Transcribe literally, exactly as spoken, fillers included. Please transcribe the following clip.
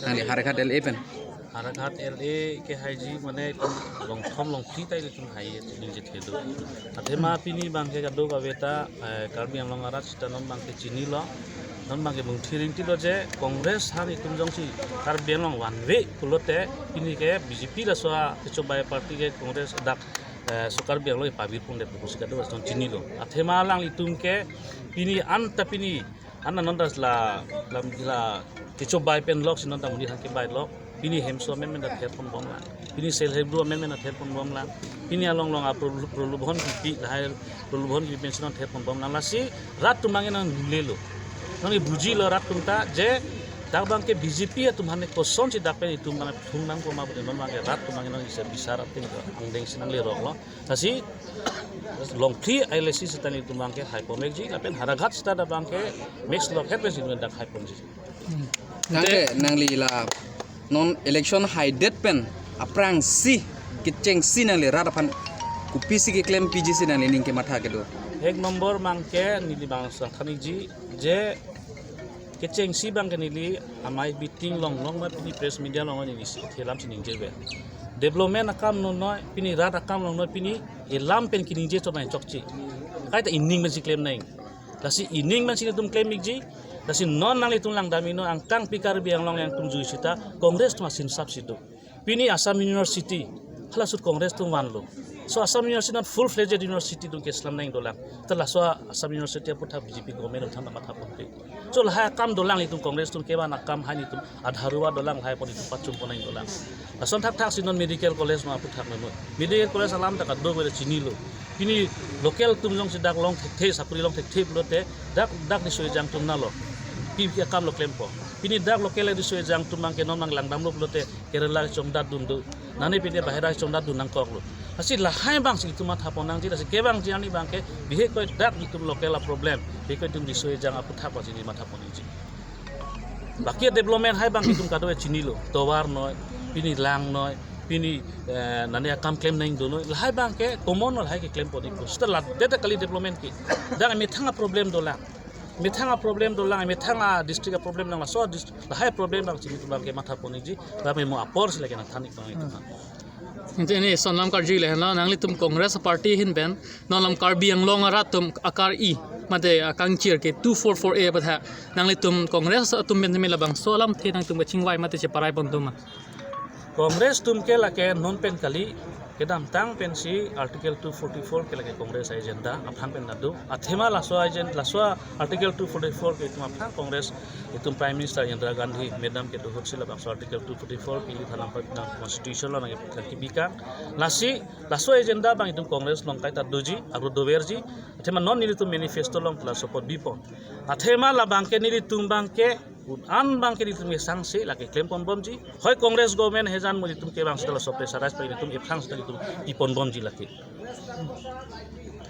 Nangli Howraghat L A pen. Howraghat L A ke haiji mane itum longthom longphli ta itum hai ningje thedo. Athema pini abangke kadokave ta, eh, Karbi Anglong arat sita non abangke chinilo. Non abangke mungthi ringtilo je Congress aphan itum jongsi Karbi Anglong vanve pulote pini ke B J P laso kechobai party ke Congress dak, eh, so Karbi Anglong pavir pon det pusi kadokave ta chinilo. Athema alanglitum ke pini anta pini an non ta la lam la kechobai pen lok si non ta monit aphan kebai lok. Pini hemso amen men ta therpon bomlang. Pini self help group amen men ta therpon bomlang. Pini along along aprolubhon kipi lahai prolubhon kipi pen si non therpon bomlang. Lasi rat atum abangke nang lelo. Nang ibujilo rat atum ta je dak abangke B J P atum aphan kosonsi dak pen itum abangke phungnang koma pute non abangke rat atum abangke nang isi bisar ating angdeng si nangleroklo. Lasi longphli A L A C sita nelitum abangke haipon vekji, lapen Howraghat sita dak abangke mix lok het pensi nelitum dak haiponji. Nangke nangli la non election haidet pen aphrangsi kechengsi nangli rat aphan kopisi keklem piji si nangli ning kematha kedo? Ek nombor abangke neli abang sang thaniji je kechengsi abangke neli amei meeting along along ma pini press media along neli si thelam si ningje ve. Development akam non noi, pini rat akam along noi, pini elam pen keningje chot nai chokche. Kaita ining pensi klem nai. Lasi ining pensi nelitum klem ikji. Lasi non nanglitum langdam iknon angkang pi Karbi Anglong yang atum jui sita Congress atum asinsap si do. Pini Assam University, hala ahut Congress atum vanlo. So Assam University non full fledged university atum keslam nang dolang. Ta laso Assam University aphuthak B J P government atum than matha ponpe. So lahai akam dolang itum Congress atum kevan akam hai nelitum adharua dolang lahai apot itum pachum pon nang dolang. Lason thakthak si non medical college ma aphuthak memo. Medical college alam ta kadokave ta chinilo. Pini local atum jongsi dak long thekthe, sakori long thekthe pulote dak dak riso ejang atum nalo. Pi pi akam lo klempo. Pini dak local riso ejang atum abangke non abang langdamlo pulote Kerala chongdat dun do. Nane pini bahira chongdat dun nangkoklo. Lasi lahai abang si itum matha pon nangji, lasi kevangji arni abangke bihek koi dak itum local a problem, bihek koi itum riso ejang aphuthak abang si neli matha pon nangji. Baki development hai abang itum kadokave chinilo, tovar noi, pini lang noi, pini, eh, nane akam klem nang do noi, lahai abangke common noi, lahai keklem pon ikpo. Sita ladet kali development ke. Dak methang a problem dolang. Methang a problem dolang, methang a district a problem lang, laso dist-, lahai problem lang chini abangke matha pon ikji, kami mo apor si lake nang than ik nang itum. Ante ne sonlam karju le henlo, nanglitum Congress party ahin pen non lam Karbi Anglong arat atum akar-i mate akangchir ke two four four A aphuthak nanglitum Congress atum pen me labangso alamthe nangtum kachingvai mate cheparai pon atum ma? Congress atum ke lake non pen kali, kedamtang pensi Article two forty-four ke lake Congress agenda aphrang pen nado. Athema laso agenda, laso Article two forty-four ke itum aphrang Congress itum Prime Minister Indira Gandhi Madam kedo ahut si labangso Article two forty-four pili thanam pa constitution lo nang kibikang. Lasi laso agenda abang itum Congress along kaita doji, agro doverji. Athema non nelitum manifesto along la support bipon. Athema labangke nelitum abangke un-an abangke nelitum kesangse lake klem pon bomji. Hoi Congress government hejan mo nelitum kevang sita laso pressurize pa nelitum ephrang sita nelitum ipon bomji lake.